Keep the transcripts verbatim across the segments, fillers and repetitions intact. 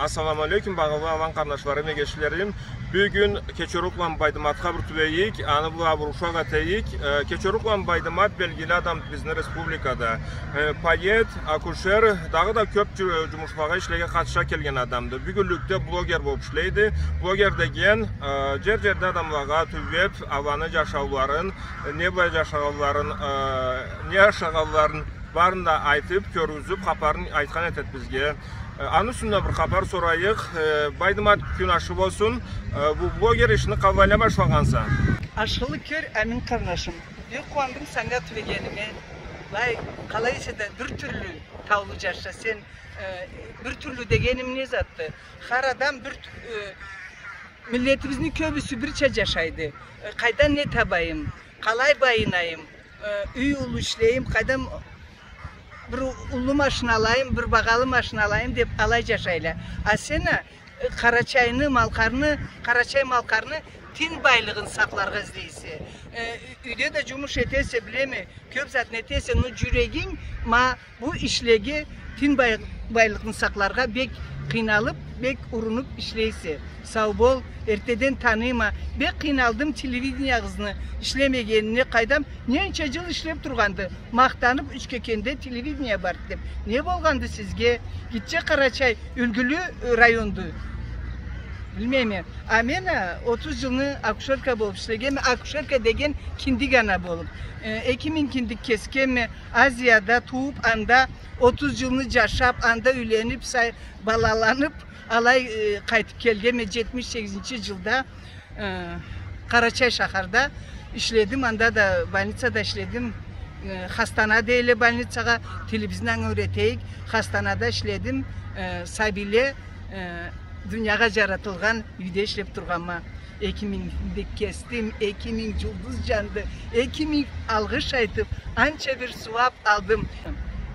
Ассаламу алейкум, багъалы алан къарнашларым, эгечлерим. Бюгюн Кечерукланы Байдыматха бир тюбейик, аны бла бир ушакъ этейик. Э, Кечерукланы Байдымат белгили адам бизни республикада. Э, поэт, акушер, дагъыда кёп джу-, джумушлагъа, ишлеге къатыша келген адамды. Бюгюнлюкде блогер болуп ишлейди. Блогер деген, э, джер-джерде адамлагъа тюбеп, аланы джашауларын, э, не бла джашагъанларын, э, не ашагъанларын, барын да айтып, кёргюзюп, хапарын айтхан этет бизге. Э, аны юсюнден бир хапар сорайыкъ. Э, Байдымат, кюн ашхы болсун. Э, бу блогер ишни къалайла башлагъанса? Ашхылыкъ кёр, Амин къарнашым. Бек къууандым санга тюбегениме. Былай, къалай эсе да, бир тюрлю таулу джашса сен, э, бир тюрлю дегеним не затды? Хар адам бир тю-, э, миллетибизни кёбюсю бирча джашайды. Э, къайдан не табайым? Къалай байынайым? Э, юй уллу ишлейим, къайдам, бир уллу машина алайым, бир багъалы машина алайым деп алай джашайла. А сен а, э, Къарачайны, Малкъарны, Къарачай-Малкъарны тин байлыгъын сакъларгъа излейсе. Э, ю-, юйде да джумуш этесе, билеме, кёп затны этесе, но джюрегинг ма бу ишлеге, тин бай-, байлыкъны сакъларгъа бек къыйналып, бек урунуп ишлейсе. Сау бол, эртеден таныйма. Бек къыйналдым телевидениягъызны ишлемегенине, къайдам, ненча джыл ишлеп тургъанды. Махтанып, Учкекенде телевидение барды деп. Не болгъанды сизге? Гитче Къарачай юлгюлю, э, районду. Билмейме. А мен а отуз джылны акушерка болуп ишлегенме, акушерка деген киндик ана болуп. Э, эки минг киндик кесгенме, Азияда тууп, анда отуз джылны джашап, анда юйленип, сай-, балаланып, алай, э, къайтып келгенме, джетмиш сегизинчи джылда, э, Къарачай шахарда ишледим, анда да больницада ишледим. Э, хастана дейле больницагъа, тилибизни анга юретейик, хастанада ишледим, э, сабийле, э, дуниягъа джаратылгъан юйде ишлеп тургъанма. Эки минг киндик кесдим, эки минг джулдуз джанды, эки минг алгъыш айтып, анча бир сууап алдым.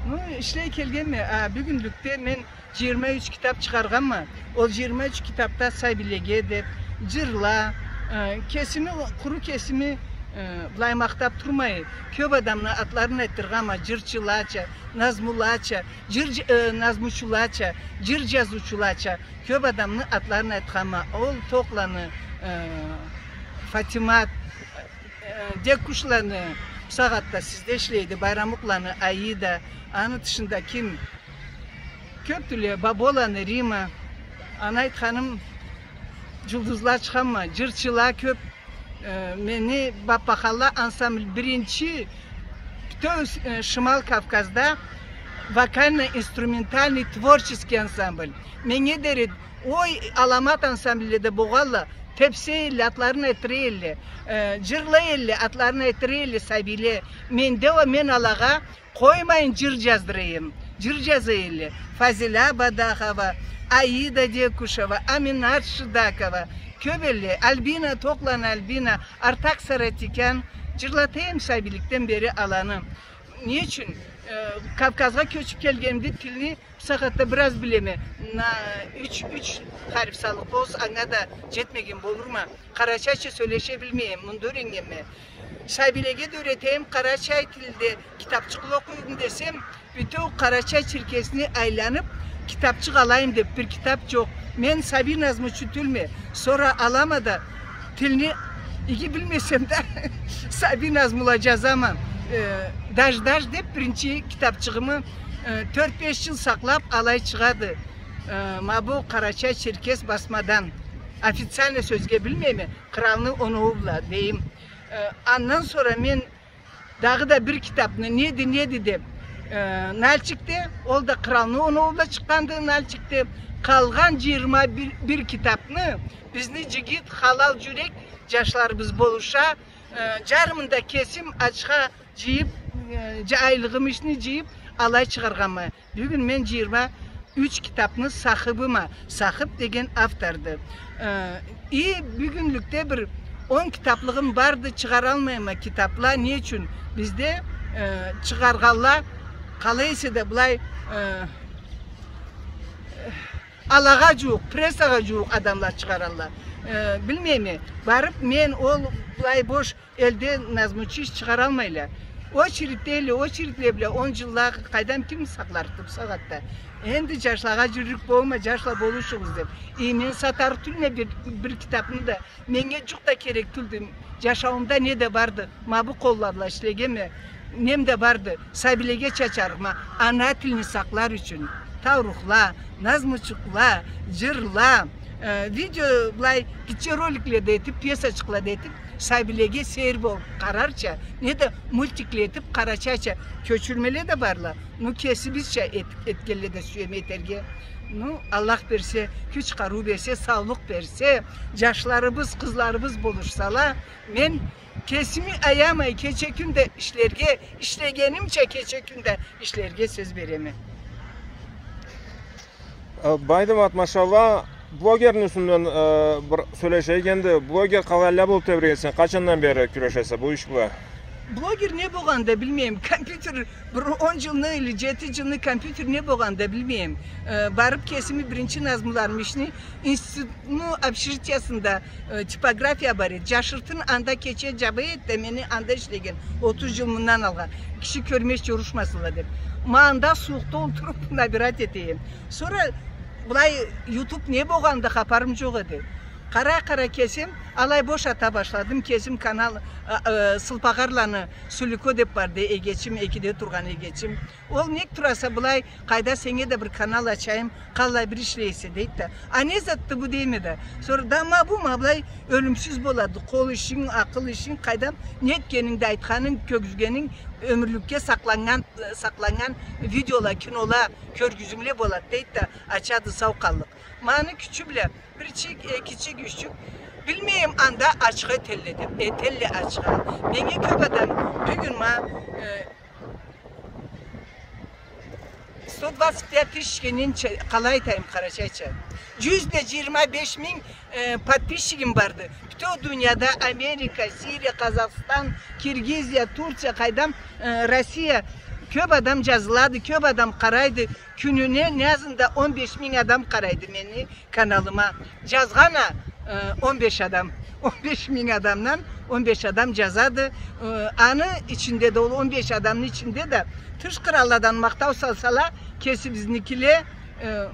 Ну, ишлей келгенме, а, бюгюнлюкде мен джыйырма юч китап чыгъаргъанма. Ол джыйырма юч китапда сабийлеге деп, джырла, э, кесими, къуру кесими, э, былай махтап турмай, кёп адамны атларын айтдыргъанма, джырчылача, назмулача, джыр дж-, э, назмучулача, джыр джазыучулача. Кёп адамны атларын айтханма. Ол Токъланы, э, Фатимат, э, Декушланы, бусагъатда сизде ишлейди, Байрамукъланы Аида, аны тышында ким? Кёпдюле, Баболаны Рима, аны айтханым, джулдузла чыгъанма, джырчыла кёп. Э, мени Баппахалла ансамбль биринчи бютеу, э, Шимал Кавказда вокально-инструментальный творческий ансамбль. Меннге дери, ой, аламат ансамбльле да болгъалла, тепсе элле, атларын айтдыра элле, э, джырлай элле, атларын айтдыра элле сабийле. Менде уа мен алагъа къоймайын джыр джаздыра эдим. Джыр джаза элле. Фазиля Бадахова, Аида Декушева, Аминат Шидакова. Кёп элле. Альбина, Токъланы Альбина, Артак Саратикян. Джырлата эдим сабийликден бери аланы. Не ючюн? Э, Кавказгъа кёчюп келгенимде тилни бусагъатда бир аз билеме. На юч, юч харип саллыкъ болса, анга да джетмеген болурма. Къарачайча сёлеше билмейме, мында юреннгенме. Сабийлеге да юрете эдим, къарачай тилде китапчыкъла окъуйма десем, бютеу Къарачай-Черкесни айланып, китапчыкъ алайым деп, бир китап джокъ. Мен сабий назмучу тюлме, сора алама да, тилни иги билмесем да, сабий назмула джазама. Э, Даж-даж деп биринчи китапчыгъымы, э, тёрт-беш джыл сакълап, алай чыгъады. Э, ма бу къарачай-черкес басмадан. Официально сёзге билмейме, Къралны оноуу бла, дейим. Э, андан сора мен дагъыда бир китапны, неди, неди деп, э, Нальчикде, ол да Къралны оноуу бла чыкъгъанды Нальчикде. Къалгъан джыйырма бир, бир китапны бизни джигит, халал джюрек джашларыбыз болуша, э, джарымын да кесим ачха джыйып, э, джа-, айлыгъым ишни джыйып, алай чыгъаргъанма. Бюгюн мен джыйырма юч китапны сахыбыма. Сахыб деген авторду. Э, и бюгюнлюкде бир он китаплыгъым барды, чыгъаралмайма китапла. Не ючюн? Бизде, э, чыгъаргъанла, къалай эсе да былай, э, алагъа джууукъ, прессагъа джууукъ адамла чыгъаралла. Э, билмейме, барыб мен ол былай бош элде назмучу иш чыгъаралмайла. Очередь дейле, очередле бла он джылла къайдам, ким сакъларыкъды бусагъатда? Энди джашлагъа джюрюрюк болма, джашла, болушугъуз деб. И мен сатарыкъ тюлме бир, бир китабны да. Меннге джукъ да керек тюлдю. Джашауумда не да барды, ма бу къолла бла ишлегенме, нем да барды. Сабийлеге чачарыкъма, ана тилни сакълар ючюн. Таурухла, назмучукъла, джырла, э, видео, былай, гитче роликле да этиб, пьесачыкъла да этиб, сабийлеге сейир болуб къарарча, не да мультикле этиб къарачайча кёчюрмеле да барла. Ну, кесибизча эт-, этгенле да сюеме этерге. Ну, Аллах берсе, кюч-къарыу берсе, саулукъ берсе, джашларыбыз, къызларыбыз болушсала, мен кесими аямай, кече-кюн да ишлерге, ишлегенимча кече-кюн да ишлерге сёз береме. Э, Байдымат, машалла, блогерни юсюнден, э, бир сёлешейик энди. Блогер къалайла болуб тебрегенсе, къачандан бери кюрешесе бу иш бла? Блогер не болгъанын да билмейме. Компьютер, бир он джылны или джети джылны компьютер не болгъанын да билмейме. Э, барыб кесими биринчи назмуларымы ишни институтну общежитиясында, э, типография бар эди. Джашыртын анда кече джаба эди да, мени анда ишлеген. Отуз джыл мындан алгъа. Киши кёрмез, джорушмасынла деб. Ма анда сууукъда олтуруб набирать этеме. Сора былай ютуб не болгъанын да хапарым джокъ эди. Къарай-къарай кесим, алай бошата башладым. Кесим канал, э, э, Сылпагъарланы Сулико деб барды, эгечим, экиде тургъан эгечим. Ол: «Нек тураса былай, къайда, сеннге да бир канал ачайым, къаллай бир ишлейсе», — дейди да. «А не затды бу?» — дейме да. Сора да ма бу, ма былай ёлюмсюз болады. Къол ишинг, акъыл ишинг, къайдам, не этгенинг да, айтханынг, кёргюзгенинг ёмюрлюкге сакъланнган, сакъланнган видеола, кинола, кёргюзюмле болады, дейди да, ачады, сау къаллыкъ. Ма аны кючю бла бирчик, экичик, юччюк, билмейме, анда ачха этелле деб, этелле ачха. Меннге кёб адам бюгюн ма, э, сто двадцать пять тысяч кенен че-, къалай айтайым къарачайча? Джюз да джыйырма беш минг, э, подписчигим барды. Бютеу дунияда, Америка, Сирия, Казахстан, Киргизия, Турция, къайдам, э, Россия. Кёб адам джазылады, кёб адам къарайды. Кюнюне не азында он беш минг адам къарайды мени каналыма. Джазгъан а, э, он беш адам. Он беш минг адамдан он беш адам джазады. Э, аны ичинде да, ол он беш адамны ичинде да тыш къралладан махтау салсала, кесибизникиле, э,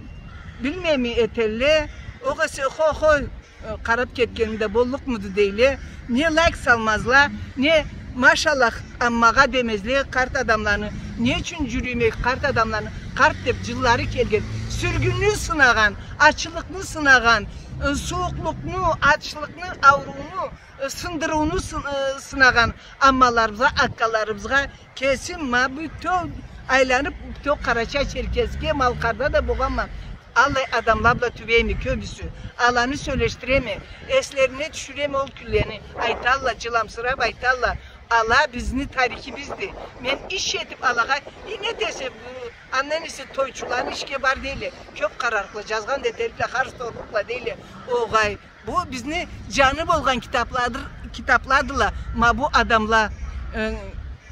билмейме, этелле. Огъесе хо-хо, э, къараб кетгеним да боллукъмуду дейле. Не лайк салмазла, не машаллах аммагъа демезле къарт адамланы. Не ючюн джюрюйме къарт адамланы, къарт деб, джыллары келген, сюргюнню сынагъан, ачлыкъны сынагъан, э, сууукълукъну, ачлыкъны, аурууну, э, сындырыуну сын-, э, сынагъан аммаларыбызгъа, аккаларыбызгъа, кесим ма бютеу айланыб, бютеу Къарачай-Черкесге, Малкъарда да болгъанма. Аллай адамла бла тюбейме кёбюсю. Аланы сёлешдиреме. Эслерине тюшюреме ол кюнлени. Айталла, джыламсыраб айталла. Ала бизни тарихибизди. Мен иш этиб алагъа, и не десе бу, андан эсе тойчуланы ишге бар дейле. Кёб къарарыкъла, джазгъан да этерикле, харс сорурукъла дейле. Огъай, бу бизни джаны болгъан китабладыр, китабладыла, ма бу адамла, э,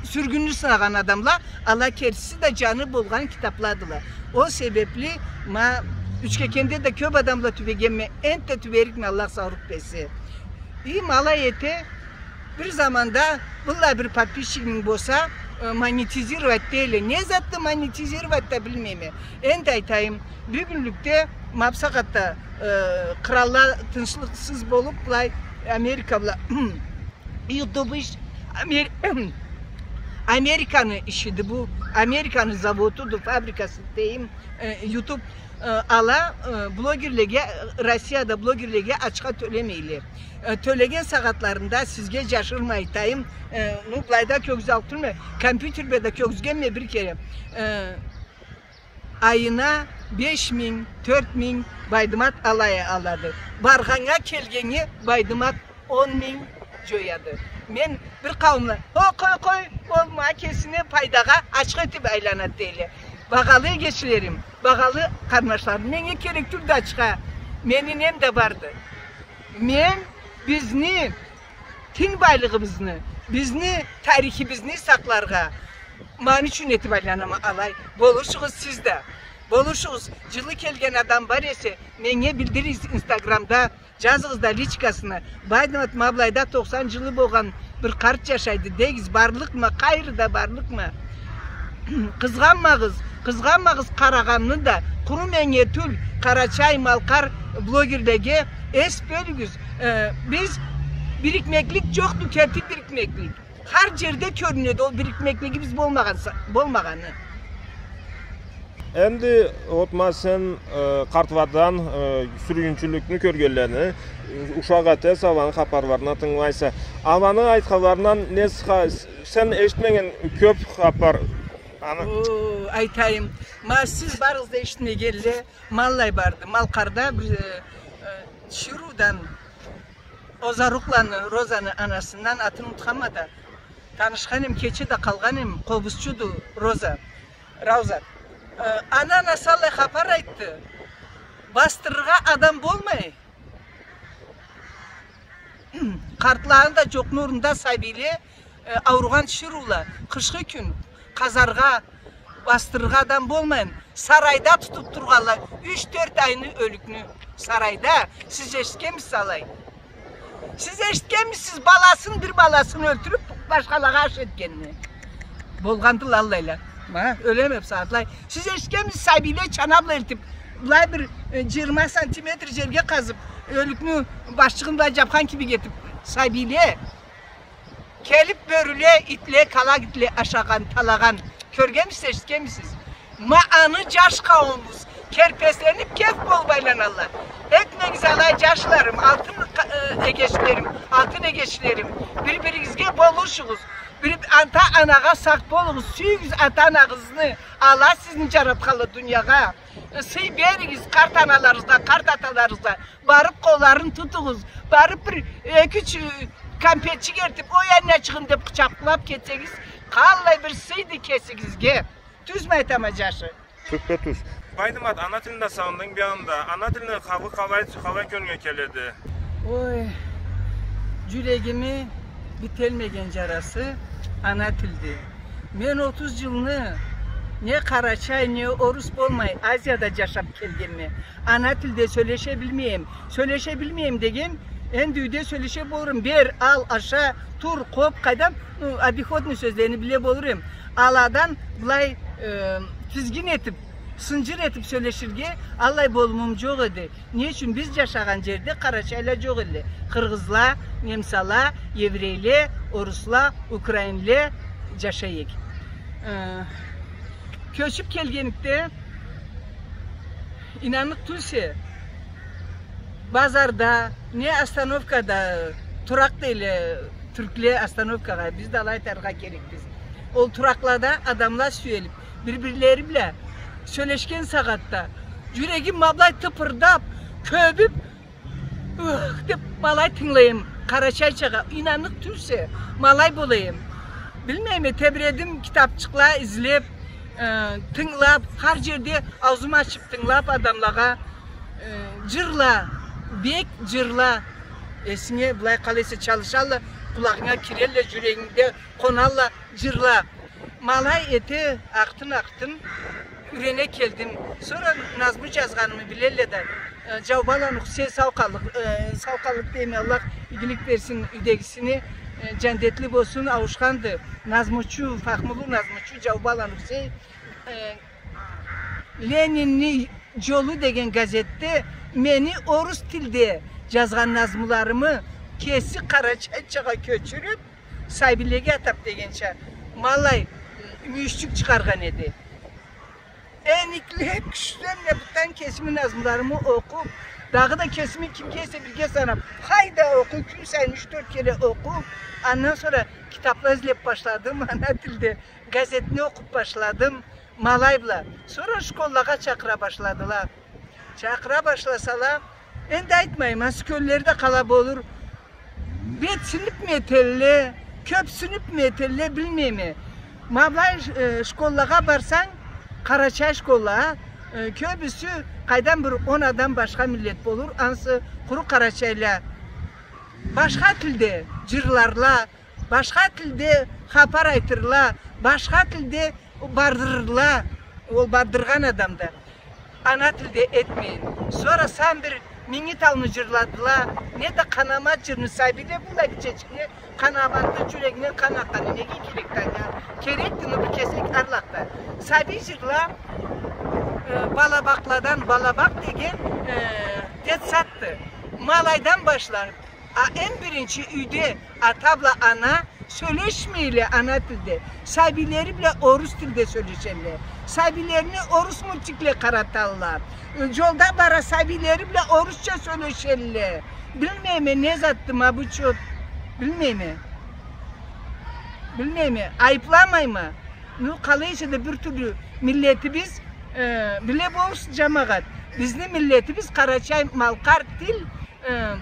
сюргюнню сынагъан адамла, ала кертиси да джаны болгъан китабладыла. Ол себебли ма Учкекенде да кёб адамла тюбегенме, энтда тюберикме, Аллах саулукъ берсе. И ма алай эте, бир заманда быллай бир подписчигинг болса, э, монетизировать дейле. Не затды монетизировать да билмейме. Энди айтайым, бюгюнлюкде ма бусагъатда, э, къралла тынчлыкъсыз болуб, былай Америка бла ютуб иш, Амер-, Американы ишиди бу, Американы заводуду, фабрикасы дейим, э, ютуб, э, ала, э, блогерлеге, Россияда блогерлеге ачха тёлемейле. Э, тёлеген сагъатларында сизге джашырмай айтайым, э, ну, былайда кёргюзаллыкъ тюлме, компьютер бла да кёргюзгенме бир кере. Э, Айына беш минг, тёрт минг Байдымат алай алады. Баргъаннга, келгеннге Байдымат он минг джояды. Мен бир къауумла, о, къой, къой, ол ма кесине пайдагъа ачха этиб айланады дейле. Багъалы эгечлерим, багъалы къарнашларым, меннге керек тюлдю ачха. Мени нем да барды. Мен бизни тин байлыгъыбызны, бизни тарихибизни сакъларгъа, ма аны ючюн этиб айланама алай. Болушугъуз сиз да. Болушугъуз. Джылы келген адам бар эсе, меннге билдиригиз инстаграмда, джазыгъыз да личкасына. Байдымат, ма былайда токъсан джылы болгъан Бир къарт джашайды дегиз, барлыкъма, къайрыда барлыкъма. Къызгъанмагъыз, къызгъанмагъыз къарагъанны да, къуру меннге тюл, къарачай-малкъар блогерлеге эс бёлюгюз. Э, биз бирикмеклик джокъду, керти бирикмеклик. Хар джерде кёрюнеди ол бирикмеклигибиз болмагъан са-, болмагъаны. Энди, вот, ма сен, э, къартладан, э, сюргюнчюлюкню кёргенлени, э, ушакъ этесе, аланы хапарларына тынгылайса. Аланы айтханларындан не сха-, сен эшитмеген кёп хапар, аны. О, айтайым. Ма сиз барыгъыз да эшитмегенле, ма аллай барды. Малкъарда бир, э, э, тиширыудан Озарукъланы, Розаны анасындан, атын унутханма да. Танышхан эм, кече да къалгъан эм, къобузчуду Роза. Раузат. Э, аны анасы аллай хапар айтды. Басдырыргъа адам болмай. Къартланы да джокъну орнунда сабийле, э, ауругъан тиширыула, къышхы кюн, къазаргъа, басдырыргъа адам болмайын, сарайда тутуб тургъанла юч-тёрт айны ёлюкню. Сарайда, сиз эшитгенмисиз алай? Сиз эшитгенмисиз, баласын, бир баласын ёлтюрюб, башхалагъа аш этгенни? Болгъандыла аллайла. Ма, ёлеме бусагъатлай. Сиз эшитгенмисиз, сабийле чана бла элтиб, былай бир, э, джыйырма сантиметр джерге къазыб, ёлюкню башчыгъын былай джабхан кибик этиб, сабийле келиб, бёрюле, итле, къалакъ итле ашагъан, талагъан. Кёргенмисиз, эшитгенмисиз? Ма аны джаш къауумубуз керпесленип, кеф болуб айланалла. Этмегиз алай, джашларым, алтын къа-, э, эгечлерим, алтын эгечлерим. Бир-биригизге болушугъуз. Бир, ата-анагъа сакъ болугъуз, сюйюгюз ата-анагъызны. Алай сизни джаратханла дуниягъа. Сый беригиз къарт аналарыгъызгъа, къарт аталарыгъызгъа. Барыб къолларын тутугъуз. Барыб бир эки-юч, э, кампетчик элтиб, ой, аннячыгъым деб къычакълаб кетсегиз, къаллай бир сыйды кесигизге. Тюзмю айтама, джашы? Тюппе-тюз. Байдымат, ана тилни да сагъындынг бир анда. Ана тилни къабыл къалай, къалай кёлюнге келеди? Ой, джюрегими бителмеген джарасы ана тилди. Мен отуз джылны не къарачай, не орус болмай, Азияда джашаб келгенме. Ана тилде сёлеше билмейме. Сёлеше билмейме деген, энди юйде сёлеше болурма. Бер, ал, аша, тур, къоб, къайдам, ну, обиходный сёзлени биле болурма. Аладан былай, э, тизгин этиб, сынджыр этиб сёлеширге аллай болумум джокъ эди. Не ючюн? Биз джашагъан джерде къарачайла джокъ элле. Къыргъызла, немсала, еврейле, орусла, украинле джашай эк. Э, кёчюб келгенликде, ийнанныкъ тюлсе, базарда, не остановкада, туракъ дейле, тюркле остановкагъа, биз да алай айтыргъа керекбиз. Ол туракълада адамла сюелиб, бир-бирлери бла сёлешген сагъатда, джюрегим ма былай тыпырдаб, кёбюб, ух деб, ма алай тынгылайма къарачайчагъа, ийнанныкъ тюлсе, ма алай болайма. Билмейме, тебредим, китабчыкъла излеб, э, тынгылаб, хар джерде ауузум ачыб тынгылаб адамлагъа, э, джырла, бек джырла. Эсинге былай къалай эсе чалышалла, къулагъынга кирелле, джюрегингде къоналла джырла. Ма алай эте, акътын-акътын юйрене келдим. Сора назму джазгъанымы билелле да, э, Джаубаланы Хусей, сау къаллыкъ, э, сау къаллыкъ дейме, Аллах игилик берсин, юйдегисине, э, джандетли болсун, ауушханды. Назмучу, фахмулу назмучу Джаубаланы Хусей, э, «Ленинни джолу» деген газетде мени орус тилде джазгъан назмуларымы кеси къарачайчагъа кёчюрюб, сабийлеге атаб дегенча, ма алай, мюйюшчюк чыгъаргъан эди. Эниклеб, кючсем да, бутдан кесими назмуларымы окъуб, дагъыда кесими кимге эсе бирге санаб, хайда, окъу, кюн сайын юч-тёрт кере окъу. Андан сора китабла излеб башладым, ана тилде газетни окъуб башладым. Ма алай бла. Сора школлагъа чакъыра башладыла. Чакъыра башласала, энди айтмайма, сёлеширле да къала болур. Бетсинибми этелле, кёбсюнюбмю этелле, билмейме. Ма былай, э, школлагъа барсанг, къарачай школла, э, кёбюсю, къайдам, бир он адам башха миллет болур, ансы къуру къарачайла. Башха тилде джырларла, башха тилде хапар айтырла, башха тилде бардырырла, ол бардыргъан адам да. Ана тилде этмейин. Сора сен бир Минги тауну джырладыла, неда Къанамат джырны, сабийле, быллай гитчечикни, Къанаматны джюрегинден къан акъгъаны неге керекди анга? Керекди, ну, бир кесек арлакъда. Сабий джырла, э, балабакъладан, балабакъ деген, э, детсадды. Ма алайдан башланыб, а эм биринчи юйде ата бла ана сёлешмейле ана тилде. Сабийлери бла орус тилде сёлешелле. Сабийлерине орус мультикле къараталла. Э, джолда бара сабийлери бла орусча сёлешелле. Билмейме, не затды ма бу чот. Билмейме. Билмейме. Айыбламайма. Ну, къалай эсе да бир тюрлю миллетибиз, э, биле болурсуз, джамагъат. Бизни миллетибиз къарачай-малкъар тил, э,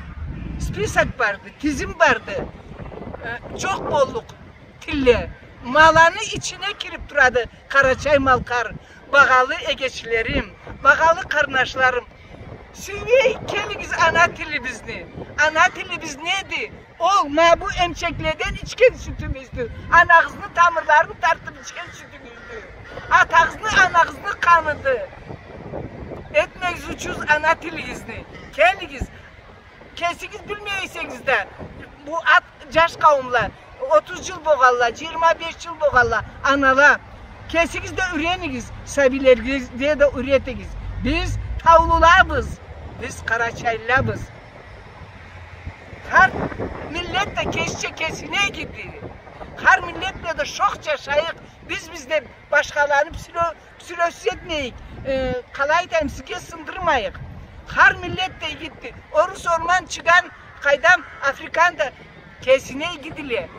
список барды, тизим барды. Э, джокъ боллукъ тилле. Ма аланы ичине кириб турады къарачай-малкъар. Багъалы эгечлерим, багъалы къарнашларым, сюймей келигиз ана тилибизни. Ана тилибиз неди? Ол ма бу эмчекледен ичген сютюбюздю. Анагъызны тамырларын тартыб ичген сютюбюздю. Атагъызны, анагъызны къаныды. Этмегиз учуз ана тилигизни. Келигиз, кесигиз билмей эсегиз да, бу ат, джаш къауумла, отуз джыл болгъанла, джыйырма беш джыл болгъанла, анала, кесигиз да юренигиз, сабийлеригизге да юретигиз. Биз таулулабыз, биз къарачайлылабыз. Хар миллет да кесича кесине игиди. Хар миллет бла да шох джашайыкъ. Биз, биз да башхаланы псилё-, псилёсюз этмейик. Э, къалай айтайым, сизге сындырмайыкъ. Хар миллет да игиди. Орус, орман, чыган, къайдам, африкан да кесине игидиле.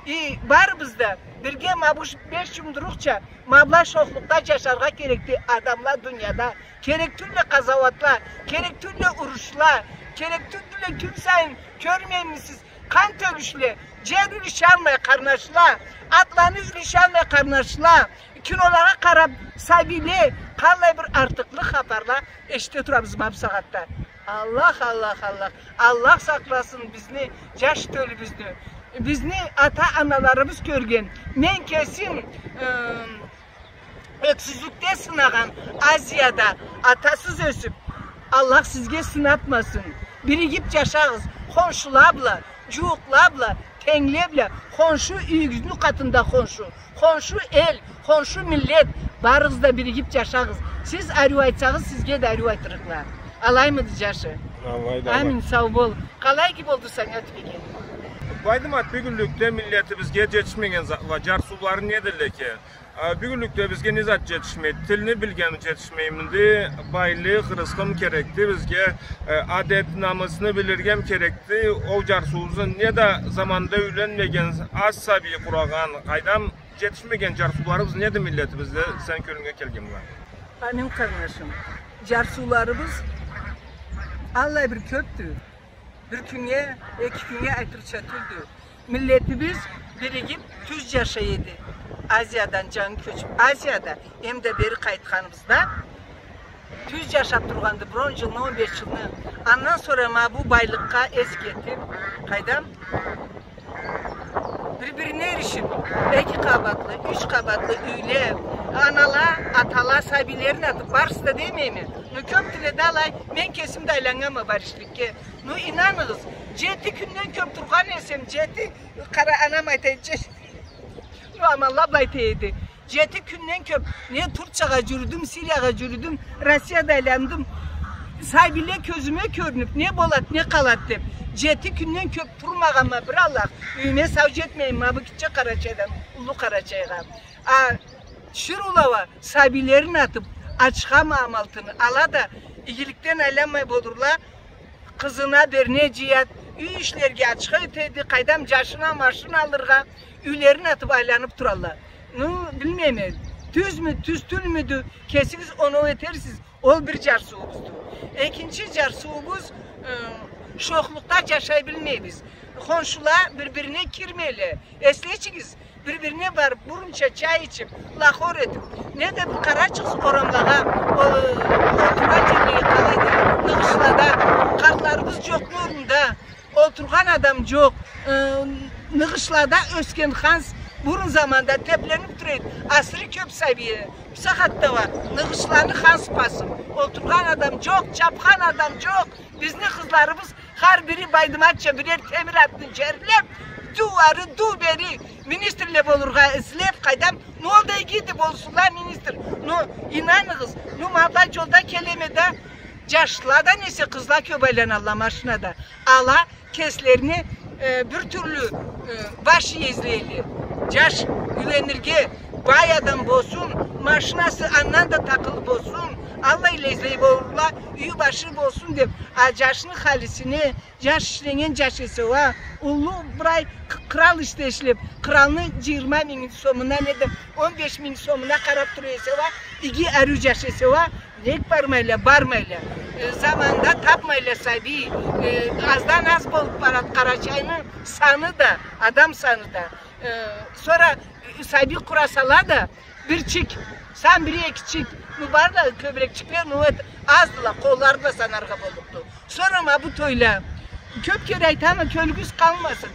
И барыбыз да бирге ма бу ш-, беш джумдурукъча, ма былай шохлукъда джашаргъа керекди адамла дунияда. Керек тюлле къазауатла, керек тюлле урушла, керек тюлле кюн сайын, кёрмеймисиз, къан тёгюшле, джер юлешалмай къарнашла, атланы юлешалмай къарнашла, кинолагъа къараб сабийле, къаллай бир артыкълыкъ хапарла эшите турабыз ма бу сагъатда. Аллах, Аллах, Аллах, Аллах сакъласын бизни джаш тёлюбюзню. Бизни ата-аналарыбыз кёрген. Мен кесим, ым, ёксюзлюкде сынагъан Азияда атасыз ёсюб, Аллах сизге сынатмасын. Биригиб джашагъыз, хоншула бла, джууукъла бла, тенгле бла, хоншу, юйюгюзню къатында хоншу, хоншу эл, хоншу миллет, барыгъыз да биригиб джашагъыз. Сиз ариу айтсагъыз, сизге да ариу айтырыкъла. Алаймыды, джашы? Алайды, алай. Амин, сау бол. Къалай иги болду санга тюбеген? Байдымат, бюгюнлюкде миллетибизге джетишмеген затла, джарсыулары недиле экен? А, бюгюнлюкде бизге не зат джетишмейди? Тилни билген джетишмеймиди? Байлыкъ, рысхымы керекди бизге? Э, адет, намысны билиргеми керекди? Ол джарсыуубузну, неда заманда юйленмеген, аз сабий къурагъан, къайдам, джетишмеген джарсыуларыбыз неди миллетибизде, сени кёлюнге келген бла? Амин, къарнашым. Джарсыуларыбыз аллай бир кёбдю. Бир кюннге, эки кюннге айтырча тюлдю. Миллетибиз биригиб тюз джашай эди. Азиядан джангы кёчюб, Азияда, эмда бери къайтханыбызда тюз джашаб тургъанды бир он джылны, он беш джылны. Андан сора ма бу байлыкъгъа эс кетиб, къайдам, бир-бирине эришиб, эки къабатлы, юч къабатлы юйле, анала, атала сабийлерин атыб, барысы да демейме. Ну, кёбдюле да алай, мен кесим да айланнганма баришликге. Ну, ийнаныгъыз, джети кюнден кёб тургъан эсем, джети, къара, анам айта эди, ну, аманла былай дей эди. Джети кюнден кёб, не Турциягъа джюрюдюм, Сириягъа джюрюдюм, Россияда айландым. Сабийле кёзюме кёрюнюб, не болад, не къалад деб. Джети кюнден кёб турмагъанма, бир Аллах, юйюме сау джетмейим, ма бу гитче Къарачайдан, уллу Къарачайгъа. А тиширыула уа сабийлерин атыб, ачха амалтыны ала да, игиликден айланмай болурла, къызына берне джыяд, юй ишлерге ачха этеди, къайдам, джашына машин алыргъа, юйлерин атыб айланыб туралла. Ну, билмейме, тюзмю, тюз тюлмюдю, кесигиз оноу этерсиз, ол бир джарсыуубузду. Экинчи джарсыуубуз, э, шохлукъда джашай билмейбиз. Хоншула бир-бирине кирмейле. Эслечигиз, бир-бирине барыб, бурунча чай ичиб, лахор этиб, неда бир къарачыгъыз орамлагъа, ол, олтургъан джерлеге къалайды, ныгъышлада, къартларыбыз джокъ орнунда, олтургъан адам джокъ, э, ныгъышлада ёсген ханс Бурун заманда тепленип тура эди. Асыры кёп сабийи. Бусагъатда уа ныгъышланы ханс басып, олтургъан адам джокъ, чапхан адам джокъ. Бизни къызларыбыз хар бири Байдыматча бирер темир атны джерлеп, ду ары, ду бери, министрле болургъа излеп, къайдам, ну ол да игиди, болсунла министр. Ну, ийнаныгъыз, ну, ма бла джолда келеме да, джашла да несе, къызла кёп айланалла машинада. Ала кеслерине, э, бир тюрлю, э, баш ие излейле. Джаш юйленирге, бай адам болсун, машинасы андан да такъылы болсун, аллайла излей болурла, юй башы болсун деп. А джашны халисине, джаш ишленнген джаш эсе уа, уллу бир ай къ-, кърал ишде ишлеп, къралны джыйырма минг сомуна, неда он беш минг сомуна къарап тура эсе уа, иги ариу джаш эсе уа, нек бармайла, бармайла. Э, заманда тапмайла сабий, э, аздан аз болуп барад Къарачайны саны да, адам саны да. Э, сора, э, сабий къурасала да, бирчик, сам бир экичик, ну, барла кёбюрекчикле, ну, эт, аздыла, къоллары бла санаргъа боллукъду. Сора ма бу тойла. Кёп кере айтама, кёлюгюз къалмасын.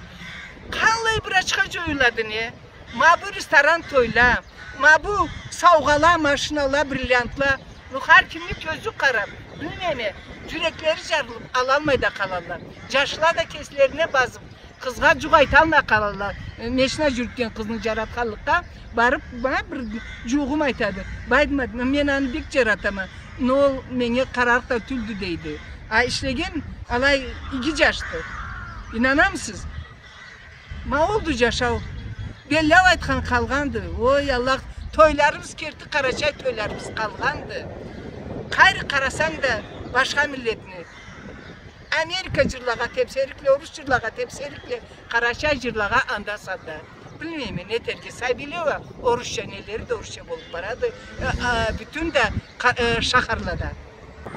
Къаллай бир ачха джоюлады, не? Ма бу ресторан тойла, ма бу саугъала, машинала, бриллиантла. Ну, хар кимни кёзю къарап, билмейме, джюреклери джарылып, алалмай да къалалла. Джашла да кеслерине базып, къызгъа джукъ айталмай къалалла. Э, машина джюрютген къызны джаратханлыкъгъа барып, ма бир джууугъум айтады. Байдымат, мен аны бек джаратама. Но ол меннге къарарыкъ да тюлдю, дейди. А ишлеген алай иги джашды. Ийнанамысыз? Ма олду джашау. Беллау айтхан къалгъанды. Ой, Аллах, тойларыбыз, керти къарачай тойларыбыз къалгъанды. Къайры къарасанг да башха миллетни. Америка джырлагъа тепсерикле, орус джырлагъа тепсерикле, къарачай джырлагъа анда-санда. Билмейме, не этерге, сабийле уа орусча, нелери да орусча болуп барады. Э, э, бютюн да къа-, э, шахарлада.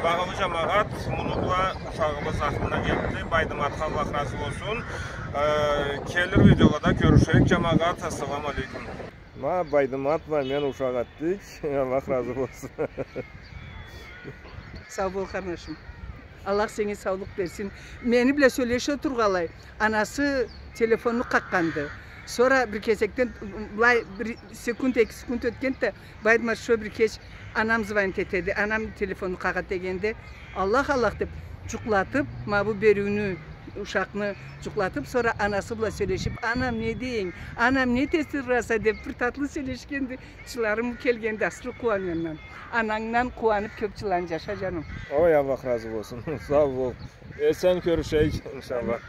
Багъалы джамагъат, муну бла ушагъыбыз ахырына джетди. Байдыматха Аллах разы болсун. Э, келир видеолада кёрюшейик, джамагъат. Ассаламу алейкум. Ма Байдымат бла мен ушакъ этдик. Аллах разы болсун. Сау бол, къарнашым. Аллах сеннге саулукъ берсин. Мени бла сёлеше тургъанлай, анасы телефонну къакъгъанды. Сора бир кесекден, былай, бир секунд, эки секунд ётгенди да, Байдымат, шо бир кеч, анам звонить этеди, анам телефонну къагъады дегенде, Аллах, Аллах деп, джукълатып, ма бу бериуню, ушакъны джукълатып, сора анасы бла сёлешип, «Анам, не дейинг? Анам, не этесе, Раса?» деп, бир татлы сёлешгенди. Джыларым келгенди, асыры къууаннгандан. Анангдан къууанып кёп джылланы джаша, джаным. Ой, Аллах разы болсун. Сау бол. Эсен кёрюшейик, иншаллах.